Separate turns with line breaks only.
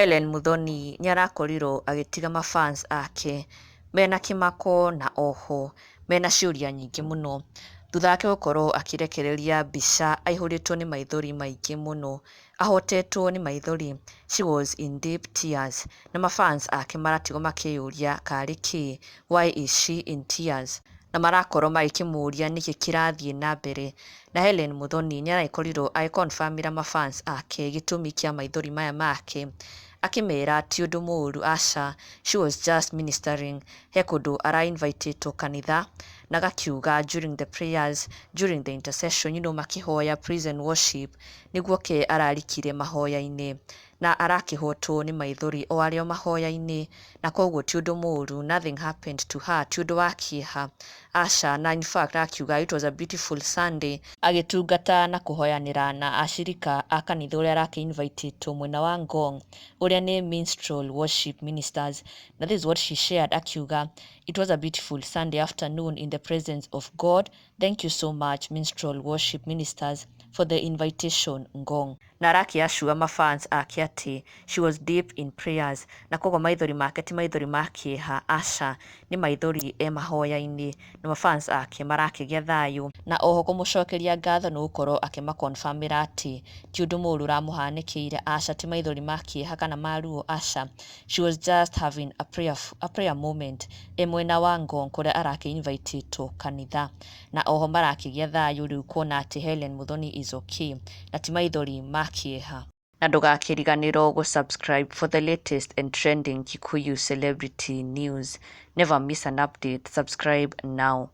Hellen Muthoni nĩarakorirwo agĩtiga ma fans ake mena kĩmako na oho mena ciũria nyingĩ mũno thutha wake gũkorwo akĩrekereria mbica aihũrĩtwo nĩ maithori maingĩ mũno, ahotetwo nĩ maithori, she was in deep tears, na ma fans ake maratigwo makĩyũria karĩ kĩ, why is she in tears? Na marakorwo magĩkĩmũria nĩkĩ kĩrathiĩ na mbere. Na Hellen Muthoni nĩaragĩkorirwo agĩ confirm ĩra ma fans ake gĩtũmi kĩa maithori maya make, akĩmera ti ũndũ mũru, aca, she was just ministering, he kũndũ ara invite ĩtwo kanitha na agakiuga during the prayers, during the intercession, makĩhoya praise and worship, nĩguo ke ararikire mahoya-inĩ na arakĩhotwo nĩ maithori o arĩ o mahoya-inĩ, na koguo ti ũndũ mũru, nothing happened to her, ti ũndũ wa kĩeha, aca. Na in fact akiuga it was a beautiful Sunday, agĩtungata na kũhoyanĩra na acirika a kanitha ũrĩa arakĩ invite ĩtwo mwena wa Ngong, ũrĩa nĩ Minstrel Worship Ministers. Na this is what she shared, akiuga, "It was a beautiful Sunday afternoon in the presence of God. Thank you so much, Minstrel Worship Ministers, for the invitation, Ngong." Na arakĩ assure ma fans ake atĩ she was deep in prayers, na koguo maithori make ti maithori ma kĩeha, aca, nĩ maithori e mahoya-inĩ, na ma fans ake marakĩgĩa thayũ na oho kũmũcokeria ngatho nĩ gũkorwo akĩma confirm ĩra atĩ ti ũndũ mũru ũramũhanĩkĩire, aca, ti maithori ma kĩeha kana ma ruo, aca, she was just having a prayer moment e mwena wa Ngong kũrĩa arakĩ invite ĩtwo kanitha. Na oho marakĩgĩa thayũ rĩu kuona atĩ Hellen Muthoni is okay na ti maithori ma kĩeha. Na ndũgakĩriganĩrwo gũ subscribe for the latest and trending Kikuyu celebrity news. Never miss an update. Subscribe now.